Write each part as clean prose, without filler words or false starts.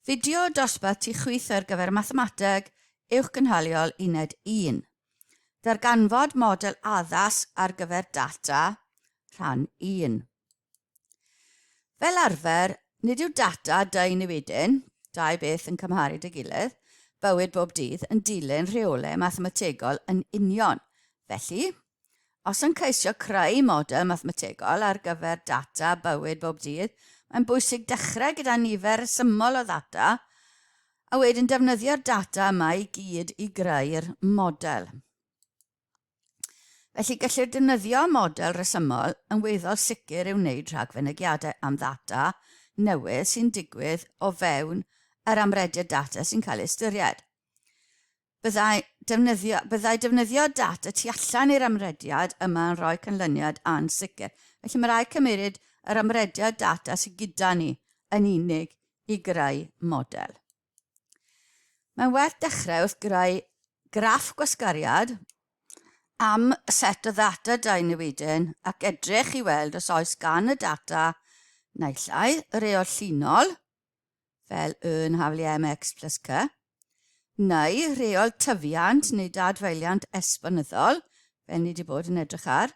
Fideo dosbarth tu chwith ar gyfer Mathemateg Uwchgynhaliol Uned 1. Darganfod model addas ar gyfer data, rhan 1. Fel arfer, nid yw data dau newidyn, dau beth yn cymharu dy gilydd, bywyd bob dydd yn dilyn rheolau mathemategol yn union. Felly, Os yn ceisio creu model mathemategol ar gyfer data bywyd bob dydd, mae'n bwysig dechrau gyda nifer rhesymol o ddata a wedyn defnyddio'r data yma i gyd i greu'r model. Felly gellir defnyddio model rhesymol yn weddol sicr i wneud rhagfynegiadau am ddata newydd sy'n digwydd o fewn yr amrediad data sy'n cael ei ystyried. Byddai defnyddio, byddai defnyddio data tu allan i'r amrediad yma yn rhoi canlyniad ansicr. Felly mae rhaid cymryd yr amrediad data sydd gyda ni yn unig i greu model. Mae'n werth dechrau wrth greu graff gwasgariad am set o ddata dau newidyn ac edrych i weld os oes gan y data naill ai reol llinol, fel y yn haflu mx plus c, neu rheol tyfiant neu dadfeiliant esbonyddol, fel ni wedi bod yn edrych ar,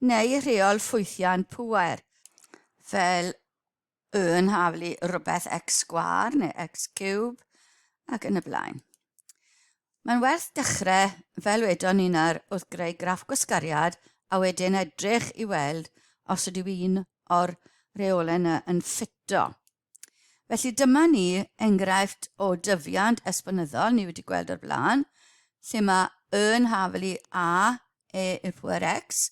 neu rheol ffwythiant pŵer, fel y yn haflu rhywbeth x sgwâr neu x cube, ac yn y blaen. Mae'n werth dechrau, fel wedon ni nawr, wrth greu graff gwasgariad a wedyn edrych i weld os ydyw un o'r rheolau yna yn ffito. Felly dyma ni enghraifft o dyfiant esbonyddol ni wedi gweld o'r blaen, lle mae y yn hafel i a, e i'r pwer x,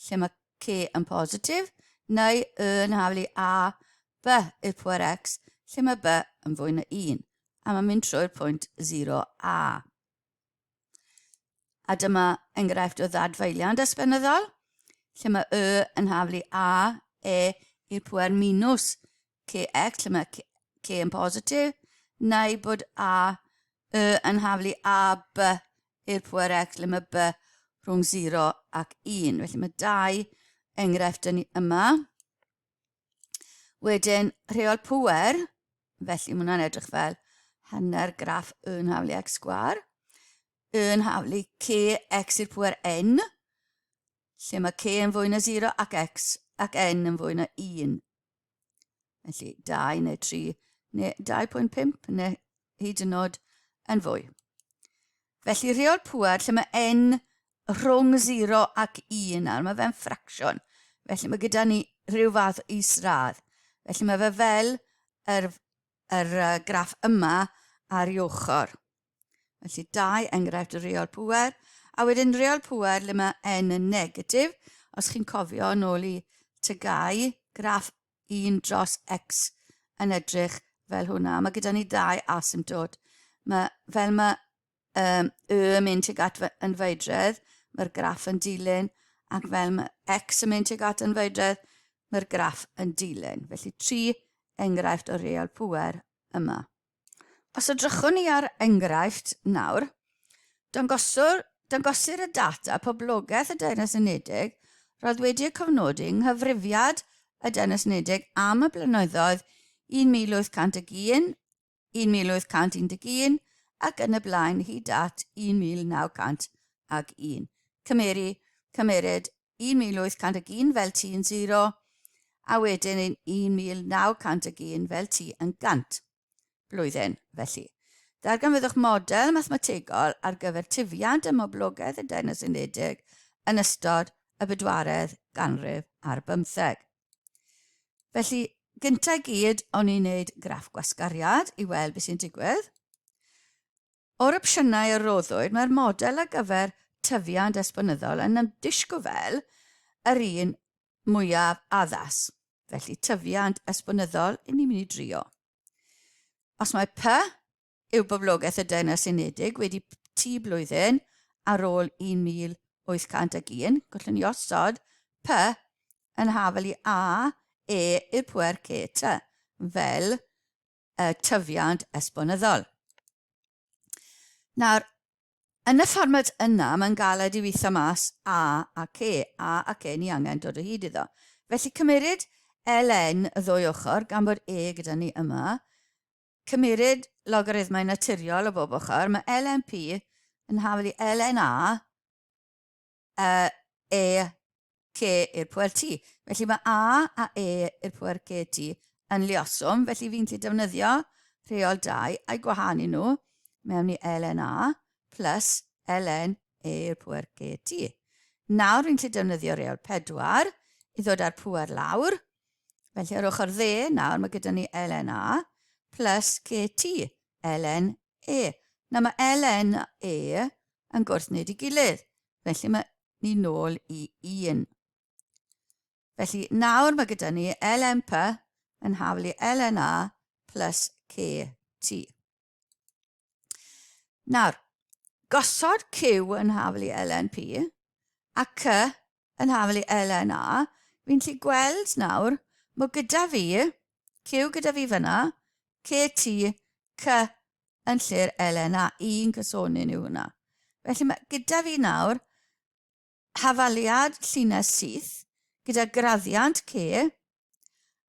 lle mae c yn positif, neu y yn hafel i a, b i'r pwer x, lle mae b yn fwy na 1, a mae'n mynd trwy'r pwynt 0 a. A dyma enghraifft o ddadfeiliant ysbenyddol, lle mae y yn haflu a, e i'r pwer minus kx, lle mae k yn positif, neu bod a, y yn haflu a, b i'r pwer x, lle mae b rhwng 0 ac 1. Felly mae dau enghraifft yn yma. Wedyn, rheol pŵer, felly mae hwnna'n edrych fel hanner graff y yn haflu x sgwar, y yn haflu k x i'r pŵer n, lle mae k yn fwy na 0 ac x ac n yn fwy na 1. Felly 2 neu 3 neu 2.5 neu hyd yn oed yn fwy. Felly rheol pŵer lle mae n rhwng 0 ac 1 nawr, mae fe'n ffracsiwn. Felly mae gyda ni rhyw fath o isradd. Felly mae fe fel yr, yr uh, graff yma ar ei ochr. Felly dau enghraifft o reol pŵer. A wedyn reol pŵer le mae n yn negatif. Os chi'n cofio yn ôl i tygau, graff 1 dros x yn edrych fel hwnna. Mae gyda ni ddau asymptot. Mae, fel mae um, y yn mynd tuag at yn feidredd, mae'r graff yn dilyn, ac fel mae x yn mynd tuag at yn feidredd, mae'r graff yn dilyn. Felly tri enghraifft o reol pŵer yma. Os edrychwn ni ar enghraifft nawr, dangoswr, dangosir y data poblogaeth y Deyrnas Unedig roedd wedi eu cofnodi yng nghyfrifiad y Deyrnas Unedig am y blynyddoedd 1801, 1811 ac yn y blaen hyd at 1901. Cymeru, cymeryd 1801 fel T yn 0 a wedyn 1901 fel T yn 100 blwyddyn felly. Darganfyddwch model mathemategol ar gyfer tyfiant ym mhoblogaeth y Deyrnas Unedig yn ystod y bedwaredd ganrif ar bymtheg. Felly, gyntaf i gyd, o'n i'n neud graff gwasgariad i weld beth sy'n digwydd. O'r opsiynau a roddwyd, mae'r model ar gyfer tyfiant esbonyddol yn ymddisgwyl fel yr un mwyaf addas. Felly, tyfiant esbonyddol, i ni'n mynd i drio. Os mae P yw boblogaeth y Deyrnas Unedig wedi T blwyddyn ar ôl 1801, gallwn ni osod P yn hafel i A, E i'r pwer C, T, fel y tyfiant esbonyddol. Nawr, yn y fformat yna, mae'n galed i weithio mas A a C. A a C ni angen dod o hyd iddo. Felly cymeryd ln y ddwy ochr, gan bod E gyda ni yma. Cymeryd logarithmau naturiol o bob ochr, mae LNP yn hafal i LNA E, C i'r pwer T. Felly mae A a E i'r pwer KT yn lioswm, felly fi'n gallu defnyddio rheol 2 a'i gwahanu nhw mewn i ln A plus ln E i'r pwer KT. Nawr fi'n gallu defnyddio rheol 4 i ddod â'r pwer lawr. Felly ar ochr dde nawr mae gyda ni ln A plus KT ln E. Nawr mae ln E yn gwrthwneud i gilydd, felly mae ni nôl i 1. Felly nawr mae gyda ni LNP yn haflu LNA plus KT. Nawr, gosod Q yn haflu LNP a C yn haflu LNA, fi'n lli gweld nawr mae gyda fi, Q gyda fi fyna, KT, C yn lle'r LNA, un cysonyn yw hwnna. Felly mae gyda fi nawr hafaliad llinell syth gyda graddiant C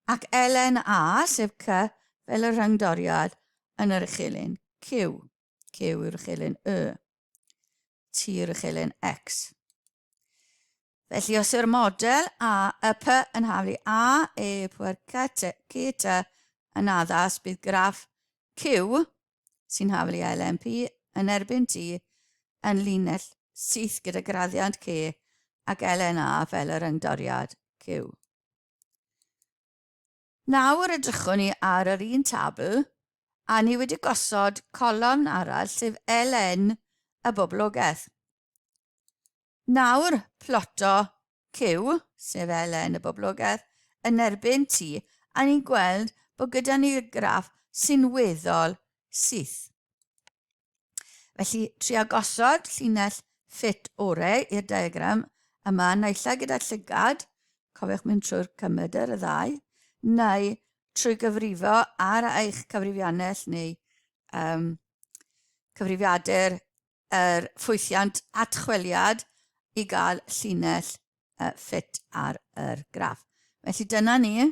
ac LNA, sef C, fel y rhyngdoriad yn yr uchelyn Q. Q yw'r uchelyn Y. T yw'r uchelyn X. Felly os yw'r model A, y P yn haflu A, E, pwer C, T, C, T yn addas, bydd graff Q sy'n haflu LMP yn erbyn T yn linell syth gyda graddiant C ac LNA fel yr yngdoriad Q. Nawr edrychwn ni ar yr un tabl a ni wedi gosod colofn arall sef LN y boblogaeth. Nawr ploto Q, sef LN y boblogaeth, yn erbyn T a ni'n gweld bod gyda ni'r graff sy'n weddol syth. Felly, tria gosod llinell ffit orau i'r diagram yma, naill ai gyda llygad, cofiwch mynd trwy'r cymedr y ddau, neu trwy gyfrifo ar eich cyfrifiannell neu um, cyfrifiadur yr ffwythiant atchweliad i gael llinell uh, ffit ar yr graff. Felly dyna ni,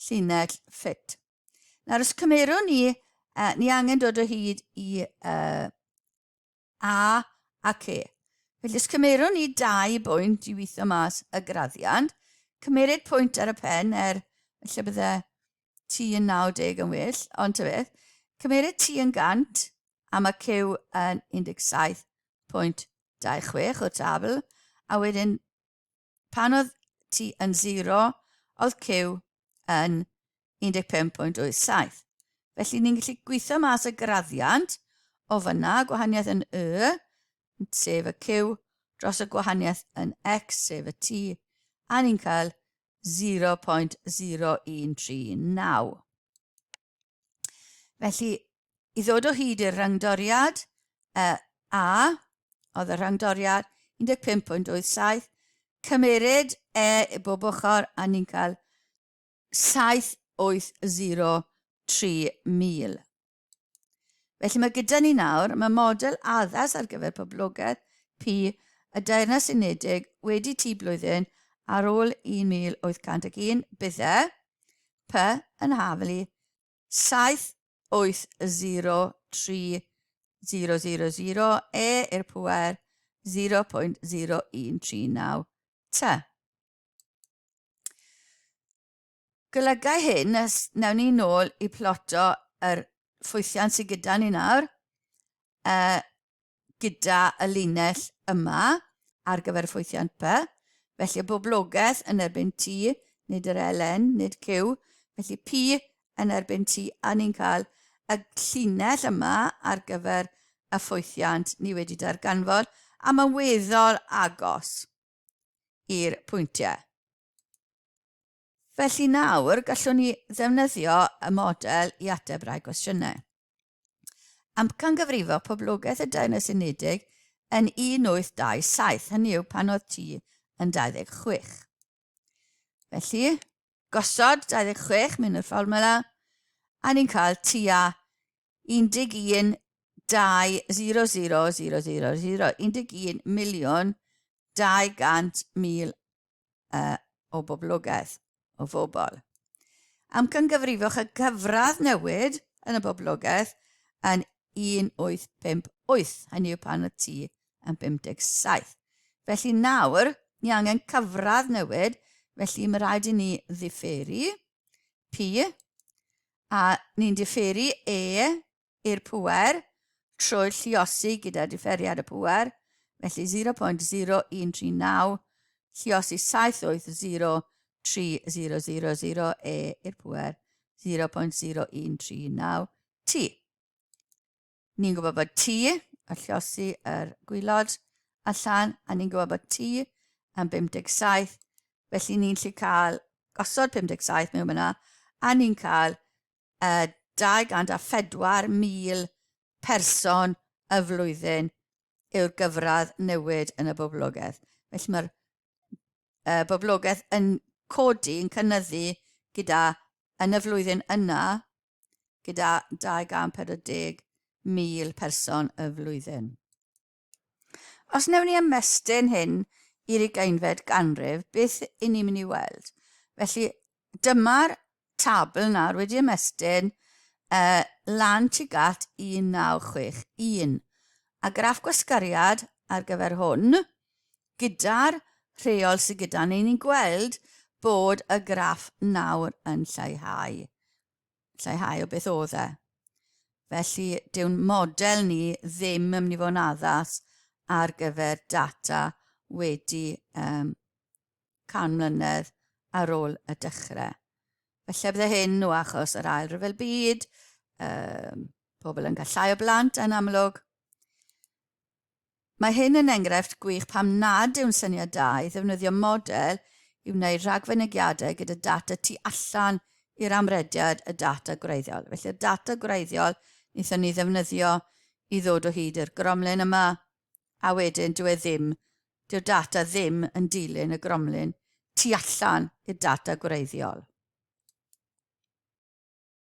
llinell ffit. Nawr, os cymerwn ni, uh, ni angen dod o hyd i uh, A a C. Felly, os cymerwn ni dau bwynt i weithio mas y graddiant, cymeryd pwynt ar y pen, er lle bydde T yn 90 yn well, ond ta beth, cymeryd T yn 100, a mae Q yn 17.26 o'r tabl, a wedyn Pan oedd T yn 0, oedd Q yn 15.87. Felly ni'n gallu gweithio mas y graddiant o fyna, gwahaniaeth yn Y, sef y Q, dros y gwahaniaeth yn X, sef y T, a ni'n cael 0.0139. Felly, i ddod o hyd i'r rhyngdoriad, uh, A, oedd y rhyngdoriad 15.87, cymeryd E i bob ochr a ni'n cael 7803 mil. Felly mae gyda ni nawr, mae model addas ar gyfer poblogaeth P y Deyrnas Unedig wedi T blwyddyn ar ôl 1801, bydde P yn haflu 7803000 E i'r pŵer 0.0139 T. Golygai hyn, os nawn ni nôl i ploto yr ffwythiant sydd gyda ni nawr, uh, gyda y linell yma ar gyfer y ffwythiant P. Felly y boblogaeth yn erbyn T, nid yr LN, nid Q. Felly P yn erbyn T, a ni'n cael y llinell yma ar gyfer y ffwythiant ni wedi darganfod, a mae'n weddol agos i'r pwyntiau. Felly nawr, gallwn ni ddefnyddio y model i ateb rhai gwestiynau. Amcangyfrifo poblogaeth y Deyrnas Unedig yn 1827, hynny yw pan oedd T yn 26. Felly, gosod 26 mewn i'r fformwla, a ni'n cael tua 11 2 0 0 0 0 0, 11 miliwn 200 mil uh, o boblogaeth, o fobl. Amcangyfrifwch y cyfradd newid yn y boblogaeth yn 1858, hynny yw pan y T yn 57. Felly nawr, ni angen cyfradd newid, felly mae rhaid i ni ddifferu P, a ni'n diferu E i'r pŵer trwy lluosi gyda diferiad y pŵer, felly 0.0139 lluosi 7803000 E i'r pŵer 0.0139 T. Ni'n gwybod bod T, y llosi yr gwylod allan, a ni'n gwybod bod T yn 57, felly ni'n lli cael gosod 57 mewn yna, a ni'n cael 204,000 person y flwyddyn yw'r gyfradd newid yn y boblogaeth. Felly mae'r boblogaeth yn codi, yn cynnyddu gyda yn y flwyddyn yna, gyda 240,000 person y flwyddyn. Os wnewn ni ymestyn hyn i'r ugeinfed ganrif, beth i ni'n mynd i weld? Felly, dyma'r tabl nawr wedi ymestyn lan tuag at 1961. A graff gwasgariad ar gyfer hwn, gyda'r rheol sydd gyda ni, ni'n gweld bod y graff nawr yn lleihau. Lleihau o beth oedd e. Felly, dyw'n model ni ddim yn mynd i fod yn addas ar gyfer data wedi um, 100 mlynedd ar ôl y dechrau. Felly bydde hyn o achos yr ail ryfel byd, um, pobl yn cael llai o blant yn amlwg. Mae hyn yn enghraifft gwych pam nad yw'n syniad da i ddefnyddio model i wneud rhagfynegiadau gyda data tu allan i'r amrediad y data gwreiddiol. Felly'r data gwreiddiol wnaethon ni ddefnyddio i ddod o hyd i'r gromlin yma, a wedyn dyw e ddim, dyw'r data ddim yn dilyn y gromlin tu allan i'r data gwreiddiol.